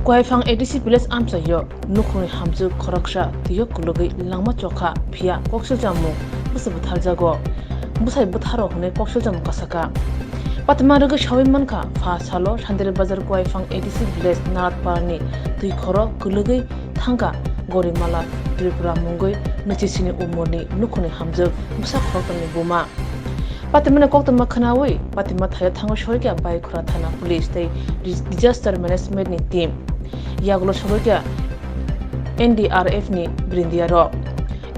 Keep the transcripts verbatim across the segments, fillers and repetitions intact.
Kuaifang A D C village amchaio nukhungni hamjwk khoroksa twio kwlwgwi langma chokha, phiya koksilchamung bwsai bwtharjago. Bwsai bwtharo hwnwi koksilchamung kasakha. Patima rwgwi saui mankha, pha salo Sandel Bazar Kuaifang A D C village Naratparani twi khoro kwlwgwi thangkha Gorimala Tripura mungwi nwichi sini umorni nukhungni hamjwk bwsa khorokthomni buma. Patimani koktwma khwnaui Patima thaio thango soikha Baikhora thana police tei disaster management ni team. Yagulo soikha N D R F ni brindia rok.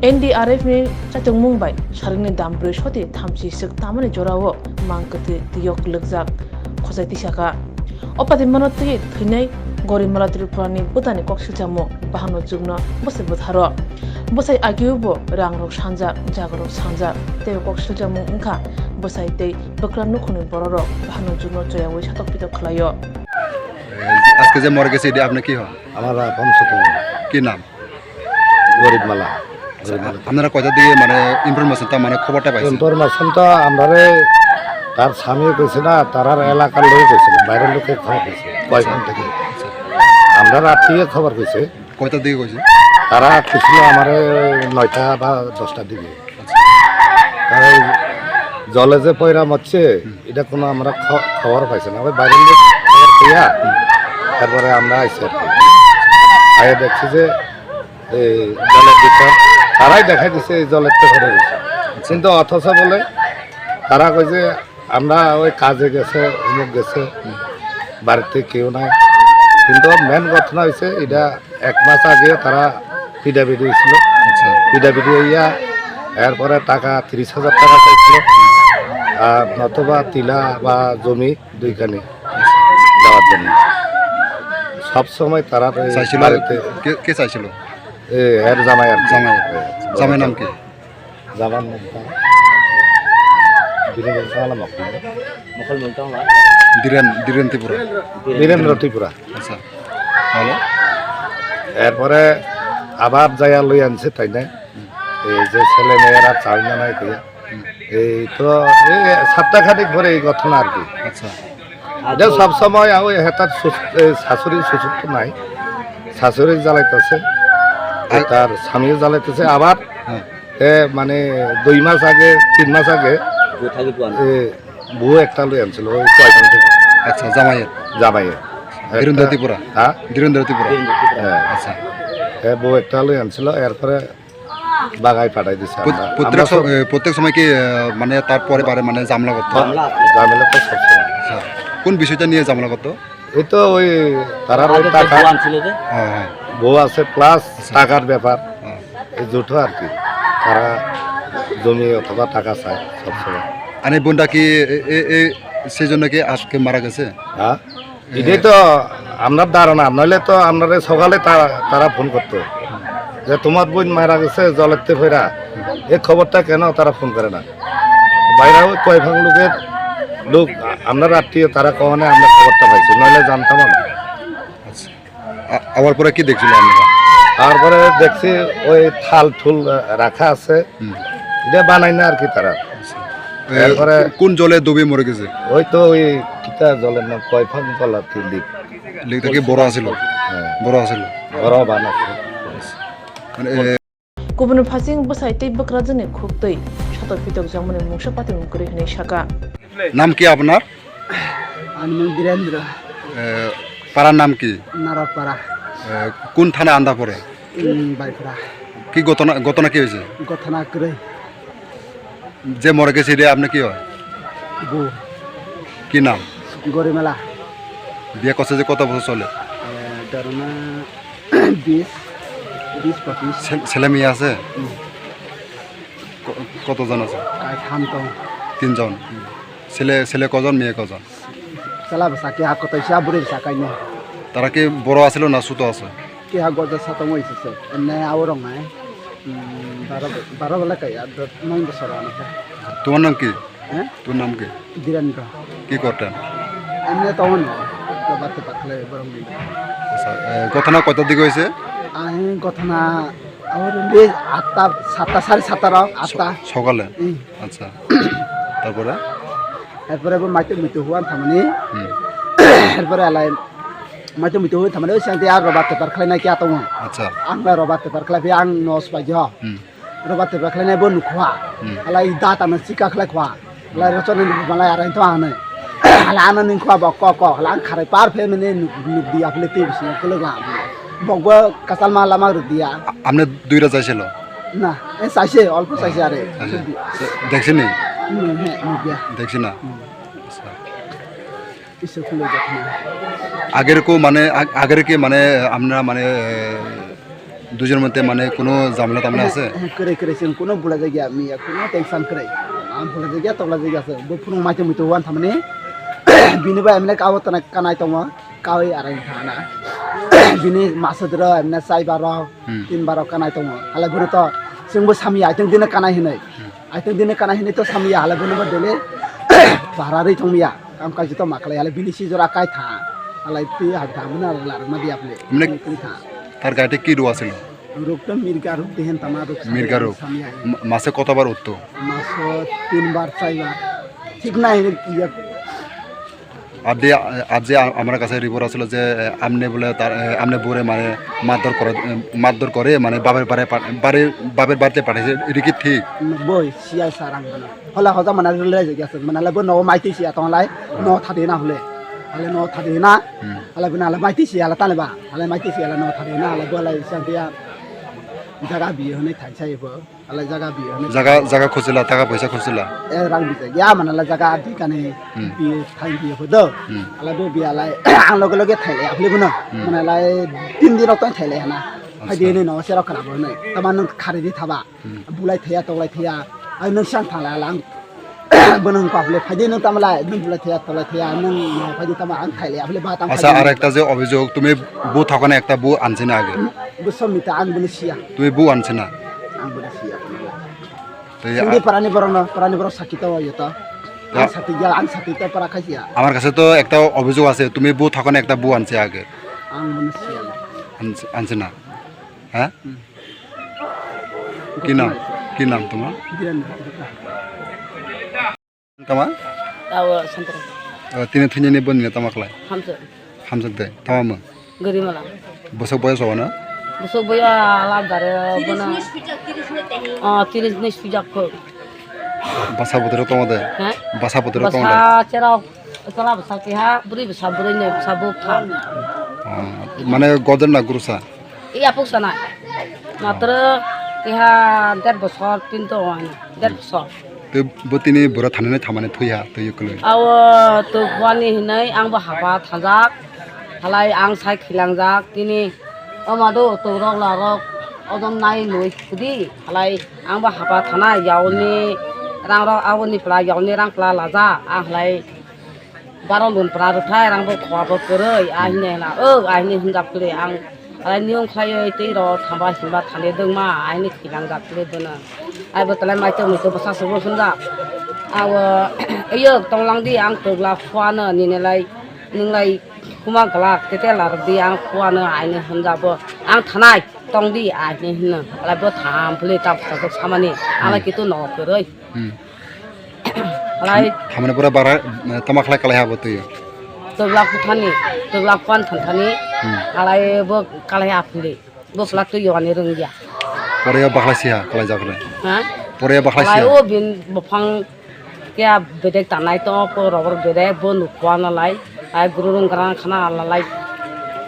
N D R F ni chatungmung bai saringni dam brwi soti thamchi swk tamani jorao mang kwtwi tiyok lwkjak khosai tisaka. O patimano twi thwinai Gorimala Tripurani bwtani koksilchamung bahano jwkno bwsai bwtharo. Bwsai agiubo rangrok sanjak, jagarok sanjak, tei koksilchamung wngkha bwsai tei bwkra nukhungni bororok bahano jwkno choyaui satok pitok khlaio. আজকে যে মরে গেছে, এটা আপনার কি হয়? আমার আপন ছোট বোন। কি নাম? গরিব মালা। আচ্ছা, গরিব মালা। আপনারা কয়টার দিকে মানে ইনফরমেশনটা, মানে খবরটা পাইছেন? ইনফরমেশনটা আমরারে তার স্বামী কইছে না, তারার এলাকার লোক কইছে না, বাইরের লোকে খবর কইছে, কয়েকজন থেকে। আচ্ছা। আমরা রাত্রিয়ে খবর কইছে। কয়টার দিকে কইছে? তারা আসছিল আমারে নয়টা বা দশটার দিকে। আচ্ছা। কারণ জলে যে পয়রা মরছে, হুম। এটা কোনো আমরা খ-, খবর পাইছি না। ওই বাইরের লোক খবর পেয়া, হুম। তারপরে আমরা আইছি আর কি। আইয়া দেখছি যে এই জলের ভিতর, তারাই দেখাই দিছে এই জলের তো ঘরে গেছে। কিন্তু অথচ বলে তারা কইছে, "আমরা ওই কাজে গেছে, অমুক গেছে, হুম। বাড়িতে কেউ নাই।" কিন্তু মেন ঘটনা হয়েছে, এটা এক মাস আগেও তারা পিডাপিডি হয়েছিল। আচ্ছা। পিডাপিডি হইয়া এরপরে টাকা তিরিশ হাজার টাকা চাইছিল, আর নতুবা তিলা বা জমি দুইখানি দেওয়ার জন্য। সব সময় তারা তো এই চাইছিল? বাড়িতে কে, কে চাইছিল? এ, এর জামাই আর কি। জামাই। হ্যাঁ, জামাইর নাম কি? জামাইর নাম কি? বীরেন্দ্র, জামাইর নাম কি? মকল মন্ত্রী হলা? বীরেন, বীরেন ত্রিপুরা। বীরেন্দ্র ত্রিপুরা। আচ্ছা। হলো? এরপরে আবার যাইয়া লই আনছে, তাই না? এই যে ছেলে মেয়েরা চাউল না নাই দিয়ে। এই তো এই সপ্তাহখানেক পরে এই ঘটনা আর কি। আচ্ছা। এটা সব সময় ওই হেতার সুস-, এই শাশুড়ির শ্বশুর তো নাই, শাশুড়ি জ্বালাইতেছে, আর তার স্বামীও জ্বালাইতেছে। আবার হ্যাঁ। এ মানে দুই মাস আগে, তিন মাস আগে বউ থাকি তো আনছে। এ বউ একটা লই আনছিল ওই কয়জন থেকে। আচ্ছা, জামাইয়ের? জামাইয়ের। বীরেন্দ্র একটা ত্রিপুরা? হ্যাঁ? বীরেন্দ্র ত্রিপুরা? বীরেন্দ্র ত্রিপুরা। হ্যাঁ। আচ্ছা। এ বউ একটা লই আনছিল, এরপরে বাগাই পাঠাই দিছে। প্রত-, আমরা। প্রত্যেক আমরা সম-, সব এ, প্রত্যেক সময় কি, এ, মানে তার পরে বারে মানে ঝামেলা করতো? ঝামেলা আছে। ঝামেলা তো সবসময়। আচ্ছা। কোন বিষয়টা নিয়ে ঝামেলা করতো? এই তো ওই তারার ওই আগে টাকা। বউ আনছিল যে? হ্যাঁ, হ্যাঁ। বউ আছে plus আচ্ছা। টাকার ব্যাপার। হ্যাঁ। এই জুটো আর কি। তারা জমি অথবা টাকা চায় সবসময়। আর এই বোনটা কি এ-, এ-, এ-, সেই জন্য কি আজকে মারা গেছে? হ্যাঁ? এটাই তো আপনার ধারণা, নইলে তো আপনারে সকালে তা-, তারা ফোন করতো যে, "তোমার বোন মারা গেছে জলেতে ফেরা, এই খবরটা কেন তারা ফোন করে না?" বাইরে ওই কয়ফাং লোকের লোক, আপনার আত্মীয়, তারা কখনো আমরা খবরটা পাইছি, নইলে জানতাম না। আচ্ছা। আ-, আবার পরে কি দেখছিলেন আপনারা? তারপরে দেখছি ওই থাল ঠুল রাখা আছে, হুম। এটা বানায় না আর কি তারা। আচ্ছা। এ, এরপরে কোন জলে ডুবে মরে গেছে? ওই তো ওই কিতা জলের নাম, কয়ফাং জল আর কি, লিক। লিকটা কি বড় আছিল? হ্যাঁ। বড় আছিল? বড় বান আছে। মানে, এ, Kubun phasing bwsai tei bwkrajwkni khuktwi satok pitok jangmani mungsa patimung kwrwi hwnwi saka. নাম কি আপনার? আমার নাম বীরেন্দ্র। এ, পাড়ার নাম কি? নারাপাড়া। এ, কোন থানা আন্ডার পড়ে? উম, বাইখরা। কি ঘটনা, ঘটনা কি হয়েছে? ঘটনা করে। যে মরে গেছে, এটা আপনি কি হয়? বউ। কি নাম? গরিমালা। বিয়ে করছে যে কত বছর চলে? এ, ধরো না, বিশ, বিশ পঁচিশ। ছে-, ছেলে মেয়ে আছে? হুম। ক-, কতজন আছে? প্রায় থামতো। তিনজন। হুম। ছেলে, ছেলে কজন, মেয়ে কজন? Chwla bwsa keha kwtwi se, a bwrwi bwsa kainwi. তারা কি বড় আছিল না ছোট আছে? Keha goja sa tongwi se se. Enne aborok nai, mm, baro bo-, baro bwla kai, a do-, noi bosor ano se. তোমার নাম কি? হ্যাঁ? তোমার নাম কি? বীরেন্দ্র। কি করতেন? এমনি তখন তো বাড়তে পারলে বরং দিন। আচ্ছা, এ, ঘটনা কয়টার দিকে হয়েছে? আমি ঘটনা আমার বেশ আটটা, সাতটা, সাড়ে সাতটা, আটটা। স-, সকালে? হুম। আচ্ছা। তারপরে? এরপরে এবার মাইতে মিতে হওয়ান থামানি। হুম। এরপরে এলাই Maitu mitu hui thamani oi sangti ar roba tepar khlai nai kya tongo. Acha. Ang bai roba tepar khlai phi ang nos pai jo. Hmm. Roba tepar khlai nai bo nukhuha. Hmm. Alai da tang chika khlai khwa. Alai rochoni malai arai to ang nai. Alai ano ning khwa bok kok kok. Alai ang kharai par phe mene nuk, nuk dia phle te bisi khlai ga. Bok bo kasal ma lama ruk dia. আপনি দুইটা চাইছিল? না, এ চাইছে, অল্প চাইছে আরে। চাইছে। দেখছেনি? হুম, হ্যাঁ, মুখ দিয়া। দেখছি না? হুম। আচ্ছা। কিছু খুলে দেখো না। আগের কো মানে, আগ-, আগের কি মানে আমরা মানে, এ, দুজন মধ্যে মানে কোনো ঝামেলা টামেলা আছে? হ্যাঁ, হ্যাঁ, করে, করে, সে কোনো বলা যায় গিয়া, আমি কোনো টেনশন করে। আমি বলা যায় গিয়া, তবলা যায় গিয়া আছে। বো ফুরুং মাইতে মুইতে ওয়ান থামনে। বিনি বা এমনি কাও তানা কানাই তমা। Kawi arang thana. Bini masa dro emne chai baro, hmm, tin baro kanai tongo. Halai bono to chwngbo samya, aiteng dino kanai hinwi. Hmm. Aiteng dino kanai hinwi to samya, halai bono bo dele bahara rwi tongya. Kam kaji to maklai, halai bini si jora kai tha. Halai twi hak dam na la ma dia ple. Emne twi tha. তার গাড়িতে কি রোগ আছিল? রোগ তো মির্গা রোগ দেহেন তামা রোগ সারে মির্গা রোগ। সামনে আয়। মা-, মাসে কতবার উঠতো? মাসে তিনবার, চারবার। ঠিক নাই, ইয়ে, আর যে, আর যে আ-, আমার কাছে রিপোর্ট আসলো যে, এ, আমনে বলে তার, এ, আমনে বউরে মানে মারধর করে, এ, মারধর করে মানে বাপের বাড়ি পা-, বাড়ির, বাপের বাড়িতে পাঠাইছে, এটা কি ঠিক? Boi, siya sarang bana. Hola hoja mana rule je gasa, mana labo no maiti siya tonglai, no thadi na hule. Hale no thadi na. Hmm. Hale bana la maiti siya la tale ba. Hale maiti siya la no thadi na, hale bo lai siya dia. Jaga biyo hone thaisa ibo. Ala jaga biyo hwnwi. Jaga, jaga khusila, taka poisa khusila. E rang bijak ya, mana la jaga di kani, hmm, biyo thai biyo hodo. Hmm. Ala bo biya lai, ang loge loge thai lai, aphli bono. Hmm. Mana lai tin din rok tong thai lai hana. Acha. Phai di hwnwi no, se rok khara bo hwnwi. Tama nwng khari di thaba. Hmm. Bulai thaya, toklai thaya. Ai nwng sang thang lai, ala ang Bono wngkha phile, phaidi nwng tamo lai, nwng bwlai thaya, tolai thaya, nwng no phaidi tamo ang thai lai, phile ba tamo. Acha, phaidi ar nwng. Ekta je obhijog, tumi bu thokane ekta bu anchina age. Bo somita ang bono siya. Tumi bu anchina? Ang bono siya. Tei sindi a- parani borok no, parani borok sakhi to yo to. Ang ya. Sakhi ya, ang sakhi to para khaisiya. আমার কাছে তো একটা অভিযোগ আছে, তুমি বউ থাকো না একটা বউ আনছে আগে। Ang bono siya. আনছ-, আনছে না? হ্যাঁ? Hmm. কি নাম? কি নাম তোমার? Biren. Tama? Awo, Santro. O, tini thwinani boni tama khlai? Hamsa. Hamsa de, tama mo? Garimala. Bwswk boyos wano? Bwswk boya ala dare bono. O, tiris ni swijak kho. Basa bwtwrok tongo de? He? Basa bwtwrok tongo de? Basa cherok, tola basa keha, bwrwi basa, bwrwi ni basa bupha. O, mane goder na gurusa? Iya puk sana. Matro keha der bosor, pinto wani, der bosor. Tei bo tini bura thanani thamani thwi ha, twi kwlwi. Awo to buani hinai ang bo hapa thajak. Halai ang sai khilangjak tini. Oma do to rok la rok odom nai loi khudi. Halai ang bo hapa thana yauni rang rok aboni pla yauni rang pla laja. Ang halai Baro lun pra rwthai, rang bo khwa bo kwrwi, a hini hwna, o, a hini hwnjak kwrwi, ang, alai niyong khlaiwi tei rw thamba himba thani dwngma, a hini khilangjak kwrwi dwno. Ai bo talai mai tongwi to bwsa sugo hwnjak. Abo, eyok tonglang di, ang twgla phuano, nini lai, nwng lai kuma glak, tete larwk di, ang phuano, a hini hwnjak bo, ang thanai, tong di, a hini hwno. Alai bo tham phwlwi ta bwsa samani, alai kitu no kwrwi. Hmm. Halai. Hamani pura bara, eh, tama khlai kalai habo twi. Tobla kuthani, tobla kuan thanthani, hmm, halai bo kalai aphili. Bo pla twi yogani rwngya. Pore ya bakhlai siha kalai jakre. Ha? Pore ya bakhlai halai siha. O bin bofang kya bedek tanai to, ko robor bedek, bo nukwa nalai. Ai guru rung grang khana alalai.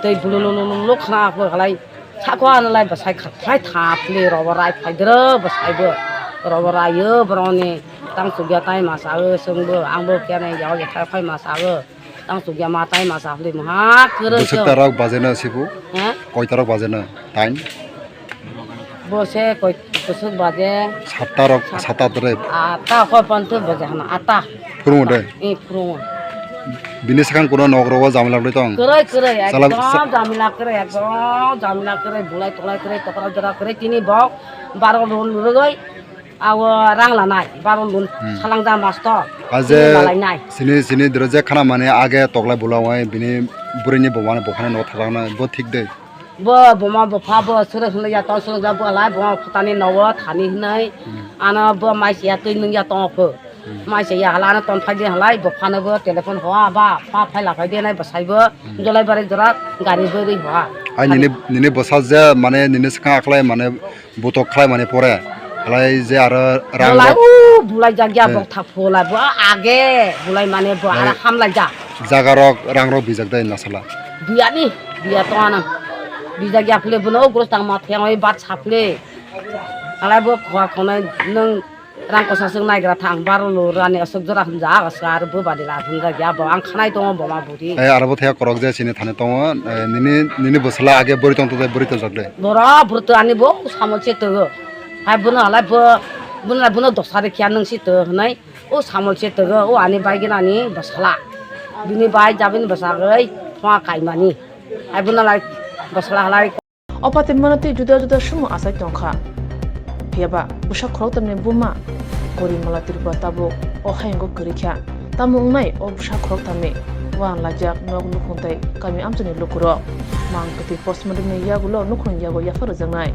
Tei bulu lulu lulu khana apo halai. Sako ano lai bwsai khathai thapli robo rai phaidro bwsaibo. Robo raio boroni tang chukya tai masa o chwngbo angbo kene yao yathai phai masa o. Tang chukya ma tai masa hli maha kwrwi. Bwswk tarok bajeno sibu? He? Koi tarok bajeno? Time? Bo se koi bwswk baje? Satta rok, satta tre. Ata hoi pantu baje hana ata. Phurungo de? Eh, phurungo. Bini swkang kuno nok rogo jamila kwrwi tong? Kwrwi, kwrwi, chala ekdom sa- jamila kwrwi, ekdom jamila kwrwi, bulai tolai kwrwi, tokra jora kwrwi, tini bok baro lun rwgwi, awo rang lanai, baro lun hmm, salangja masto, aje tini malainai. Sini, sini dro je khana mane age toklai bula wai, bini burini bumani buphani nok thajaknai, bo thik de? Bo buma bupha bo swrwk hwnwi ya tong swrwk jak bo lai buma phatani nogo thani hwnwi hmm, ano bo mai siya twi nungya tongo pho. Hmm. Mai se ya hala ano ton phai di halai, bo phano bo telephone hoa ba, pha phai la phai di nai bwsai bo, hmm, jolai barai jora gari bo ri hoa. Ai nini, nini bwsa je mane nini swkang aklai mane butok khlai mani pore, halai je aro rang bulai, rok, u, bulai jak ya, eh, bok thak phola, bo age, bulai mane bo, eh, aro hamlai ja. Jaga rok, rang rok bijak dai nasala. Biyani, biya to ano. Bijak ya phule bono, o gros tang ma theng oi bat sa phule. Halai bo khwa khonai nung rang kosa sung naigra thang baro lo rani asok jora hamja aga sa aro bo badi la hamja ya bo ang khanai tongo bo ma buri. Eh, aro bo thaya korok je sini thani tongo, eh, nini, nini bwsala age buri tong tong buri tojak de. Boro buru to ani bo samol se togo. Hai bono halai bo, bono, bono dosa de kya nung si to hwnai. O samol se togo, o ani bai gina ani bwsala. Bini bai jabini bwsagwi thwa kaimani. Hai bono lai bwsala halai. O pate mano tei juda juda sumo achai tongkha. Phiyaba bwsa khoroktham ni buma Korimala Tripura tabuk o hayungo kwrwi kha. Tamo wngnai o bwsa khoroktham ni uan lajak nok nukhung tei kami amchani lukurok. Mang kwtwi postmortem ni yagulo nukhung yago yapha rwjaknai.